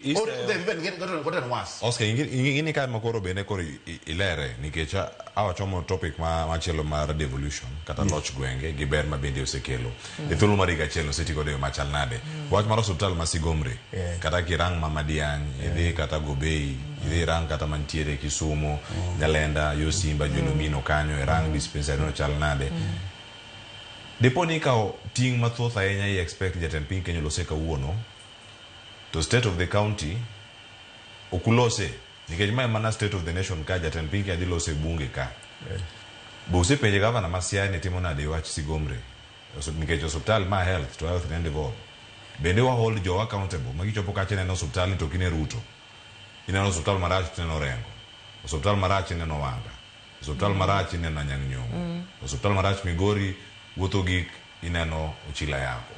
Or they've even gotten worse. Oscar, ingini ka makoro bende koro ilere nikech awachomo topic ma machielo mar devolution kata loch gwenge gi ber ma bende osekelo. E thuolo mar higa achiel oseti godo e yo machal nade. Wach mar osiptal ma Sigomre kata kirang ma Madiany, idhi kata Gobei, idhi irang kata mantiere Kisumu, Nyalenda, yo Simba, Jolomino kanyo, irang dispensary no chal nade. Dipo ni ikawo ting' mathoth ahinya i expect jatend piny Kenya olose kawuono to state of the county ok ulose nikech mae mana state of the nation ka jatend piny Kenya dhi loso e bunge ka. Be usepenje gavana ma Siaya ni timo nade e wach Sigomre? Nikech osuptal ma health to health ne devolve. Bende wa hold jowa accountable ma gichopo kacha ineno osuptal ni to ok ine Ruto. Ineno osuptal marach to ineno Orengo. Osuptal marach ineno Wanga. Osuptal marach ineno Anyang' Nyong'o. Osuptal marach Migori wuotho gik ineno Ochila Yako.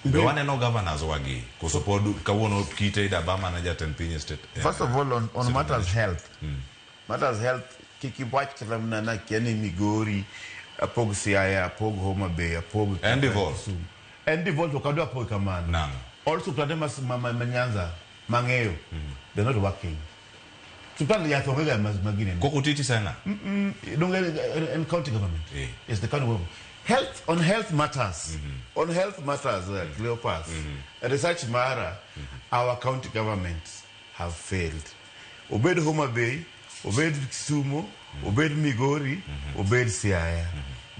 Be waneno governors wagi koso pod kawuono kite idaba mana jatend piny e state. First of all, on state of the matters nation. health, matters health, kik iwach kata mana nakia ni Migori, apog Siaya, apog Homa Bay, apog En devolve. Kisumu. En devolve ok adwa pog kamano. Nang'o? All osiptande ma Nyanza mang'eyo, they're not working. Osiptal yath onge ga ma ginene. Koko titi sena. Donge en county government. It's the county government. Health on health matters. On health matters, Cleopas. Research mara, our county governments have failed. Obed Homa Bay, obed Kisumu, obed Migori, obed Siaya.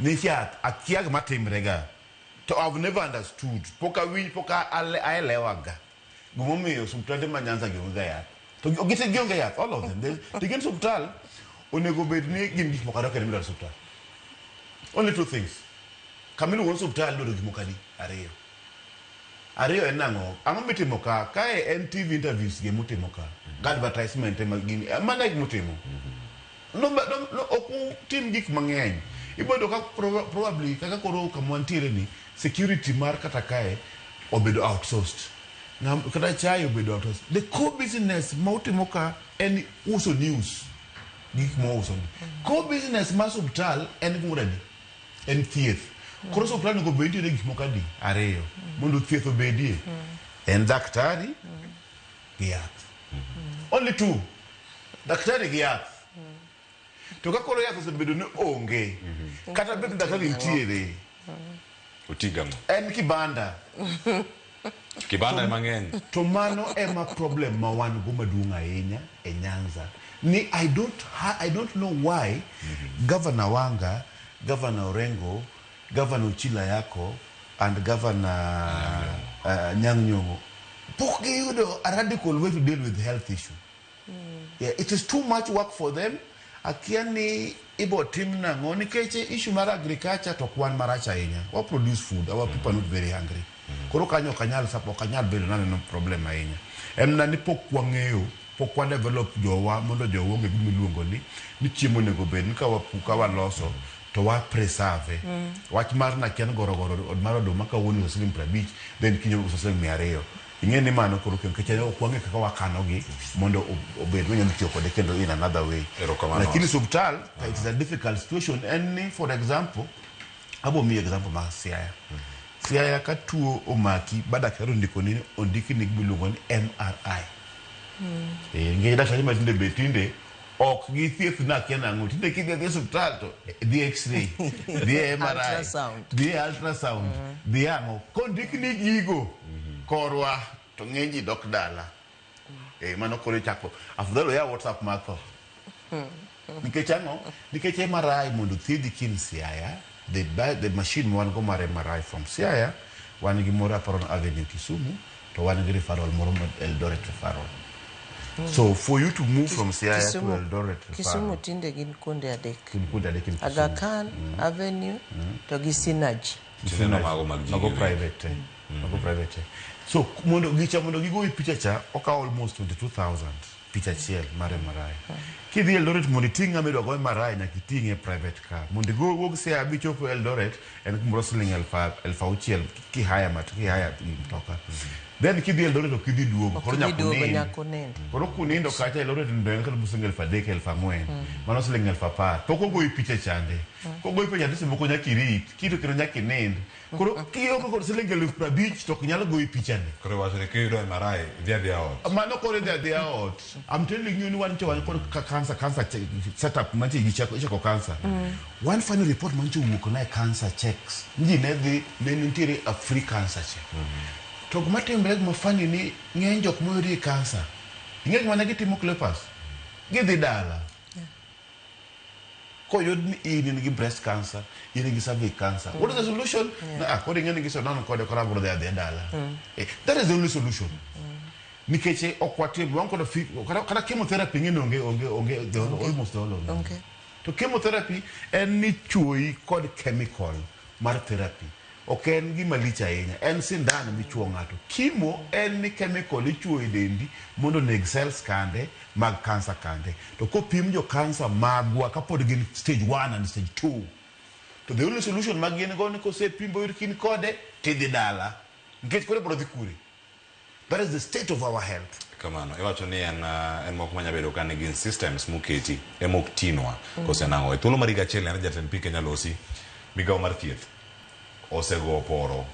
Nikech akia gima timre ga. To I've never understood. Pok awinj, pok aelewa ga. Gimomiyo osiptande ma Nyanza gi onge ga yath. To gite gionge yath, all of them. Gin osiptal, onego bed ni gin gik moko ariyo kende midwaro e osiptal. Only two things. Kama iluongo ni osiptal idwaro gik moko adi? Ariyo. Ariyo en nang'o? Ang'o mitimo ka? Kae en TV interviews gi mutimo ka. Ga advertisement ema gini. Mano e gima utimo. No, no, no, ok utim gik mang'eny. Iboyudo ka probably kaka koro kama wantiere ni security mar kata kae obedo outsourced. Kata chai obedo outsourced. The core business ma utimo ka en uso news. Gik ma uso ni. Core business mar osiptal en gimoro adi? En thieth. Koro osiptal onego bed nitiere gik moko adi? Ariyo. Mondo thieth obedie. En daktari gi yath. Only two. Daktari gi yath. To ka koro yath osebedo ni onge, kata bed ni daktari nitiere, Otiga mo. En kibanda. Kibanda ema ng'eny. To mano ema problem ma wan go maduong' ahinya e Nyanza. Ni I don't know why Governor Wanga, Governor Orengo, Governor Ochila Yako and Governor Anyang' Nyong'o pok giyudo a radical way to deal with health issue. Yeah, it is too much work for them. Akia ni ibo tim nang'o nikech issue mar agriculture to ok wan marach ahinya. Wa produce food, our people are not very hungry. Koro kanyo ok anyal ok anyal bedo naneno problem ahinya. En mana ni pok wang'eyo, pok wa develop jowa mondo jowa ong'e gima iluongo ni chiemo onego bed ni ka waloso to wa preserve. Wach mar nakia ni gorogoro mar oduma kawuono iuso siling 50, then kiny iuso siling 200. Ing'e ni mano koro nikech ok wang'e kaka wakano gi mondo obed wanyalo tiyo kode kendo in another way. Erokamano. Lakini osiptal, it is a difficult situation. En ni for example, abo miyi example mar Siaya. Siaya ka tuo omaki ba daktari ondiko ni ondiki ni gima iluongo ni MRI. Nikech daktari ma tinde be tinde ok githieth na akia nang'o. Tinde kidhi adhiya e osiptal to dhi x-ray, dhi e MRI, Ultrasound. dhi e ultrasound, dhi ang'o. Kondik ni gigo korwa to ng'eny ji dok dala. Mano koro ichako afadhali oyaw WhatsApp mar tho. Nikech ang'o? Nikech MRI mondo thiedhi kin Siaya, the machine ma wan go mar MRI from Siaya, wan gi moro Aparon Avenue Kisumu, to wan gi referral moro ma Eldoret referral. So for you to move from Siaya to Eldoret referral. Kisumu tinde gin kuonde adek. Gin kuonde adek in Kisumu. Aga Khan Avenue to gi Synergy. Tineno mago mag ji Mago giwegi. private. Mago private. So mondo gicha mondo gigoyi picha cha okawo almost 22,000 picha achiel mar MRI. Kidhi Eldoret mondo iting' ng'ama idwa go MRI nyaka iting'e private car. Mondo igo wuog Siaya bichop Eldoret en kumoro siling 6,000 kihaya mtoka. Then kidhi Eldoret ok idhi duogo, Ok koro idhi nyaka duogo, unind. nyaka unind. Koro kunindo kacha Eldoret nindo en kata siling 3,000, 4,000. Mano siling 10,000. Pok ogoyi picha chande. Kogoyi picha chande seche moko nyaka irit. Kirito kendo nyaka inind. Koro kionge kod siling 50,000 to ok nyal goyi pichani. Koro iwacho ni kiyudo MRI idhi adhiya ot. Mano koro idhi adhiya ot. I'm telling you ni wan wan kod cancer setup mantie gi chako ichako cancer. One final report mantie owuok na e cancer checks. Ji ne dhi ne nitiere a free cancer check. To gima timre gima funny ni ng'eny jok moyudie cancer. Ing'e gima ne gitimo Cleopas? Gidhi dala. Koyud ni in gi breast cancer, in gi cervix cancer. What is the solution? Na, koro ing'e ni gisenon kode koro abiro dhi adhiya dala. That is the only solution. Nikech ok watim wan kod kata chemotherapy ng'e ni onge almost the whole of them. Onge. To chemotherapy en ni chuoyi kod chemical mar therapy. Ok en gima lich ahinya, en sindan michuo ng'ato. Chemo en ni chemical ichuo e dendi mondo oneg cells kande mag cancer kande. To kopim jo cancer magwa kapod gin stage 1 and stage 2. To the only solution mag gin go ni kosepim boyud kin kode tidhi dala. Nikech koro ibiro dhi kure. That is the state of our health. Kamano, iwacho ni en moko manya bedo ka gin systems moketi ema ok tinwa kose nang'o. E thuolo mar higa achiel en jatend piny Kenya losi migawo mar thieth osego poro.